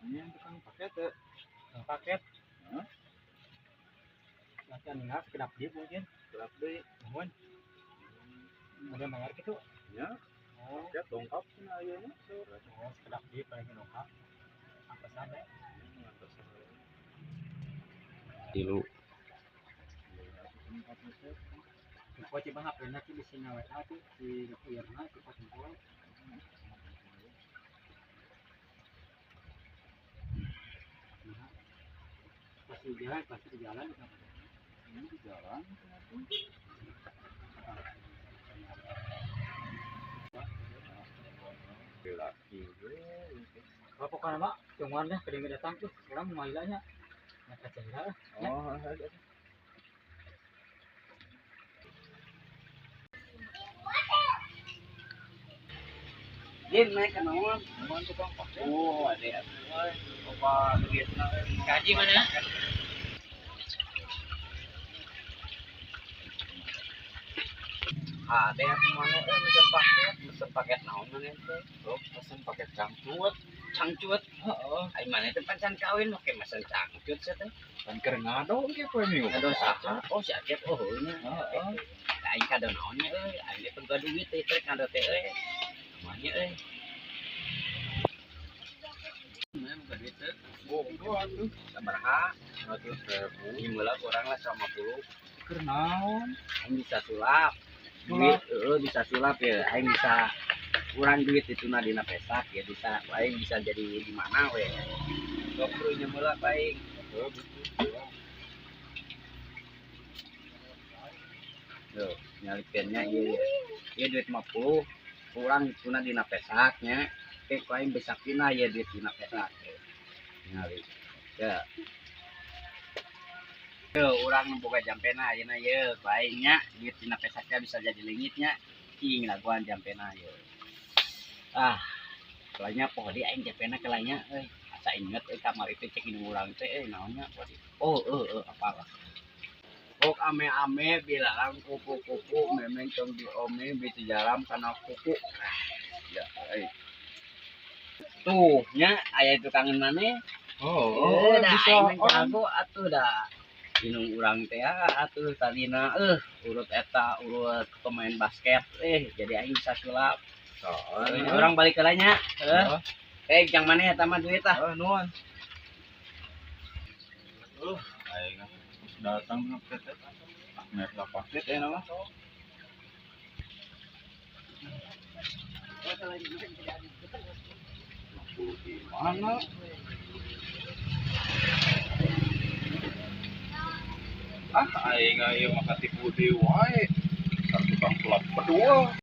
Ini yang tukang paket ya. Tukang paket. Hah? Latihan nggak sekedap dia mungkin. Gelap deui. Mohon. Udah bayar gitu. Ya, Oh, paket dongkap cenah ayeuna sore. oh sekedap dia paling dongkap. Apa sampai? Tilu. Kau coba HP-nya tuh bisa nge-WA tuh si Irna, si Pak Jempol. Nah, pasti di jalan. Ini di jalan. Laki. Kalau pokoknya mak, tungguan deh, kedeng datang tuh, sekarang mau hilangnya. Nah, kacau. Oh, ada. Jin naik ke naon? Cuman tukang paket. Oh, ada atuh euy. Loba duitna euy. Gaji mana? Ada atuh mana euy mesen paket naon maneh teh? Oh, pesen paket cangcut. Cangcut. Heeh. Ai maneh teh pacan kawin make mesen cangcut sia teh. Kan keur ngado ge poe minggu. Kado saha? Oh, si Acep oh heuh nya. Heeh. Aing kado naon nya euy? Aing teh boga duit teh teh kado teh euy. Namanya euy. Mana boga duit teh? Bogo atuh. Sabaraha? 100.000. Jumlah kurang lah 50. Keur naon? Aing bisa sulap. Duit heeh bisa sulap ya. Aing bisa kurang duit itu na dina pesak ya bisa aing bisa jadi di mana we. Sok kudu nyemeulak aing. Heeh, betul. Tuh, nyalipkeunnya ieu. Ieu duit 50 kurang itu na dina pesaknya. Oke, ku aing bisa pindah ya duit dina pesak. Nyali. Ya. Yo, urang nu boga jampena ayeuna ye, ku aing nya duit dina pesaknya bisa jadi leungitnya. Cing laguan jampena ye. Ah, kelanya poho di aing jampena kelanya euy. Asa inget euy kamari teh cek indung urang teh euy naonnya poho di. Oh, apa lah. Kok ame-ame bilang kupu-kupu memeng tong diome bisi jaram kana kuku. Ya, euy. Tuh, nya aya tukangan maneh. Oh, dah bisa aing mah jago atuh dah. Indung urang teh atuh tadina urut eta urut pemain basket jadi aing bisa sulap. Oh, Urang balik ke lainnya. Jang maneh eta mah duit ah. Oh, nuhun. Aing geus datang dina paket eta. Ah, merek paket eh nama. Di mana? Ah, aing ieu mah katipu deui wae. Tukang sulap berdua.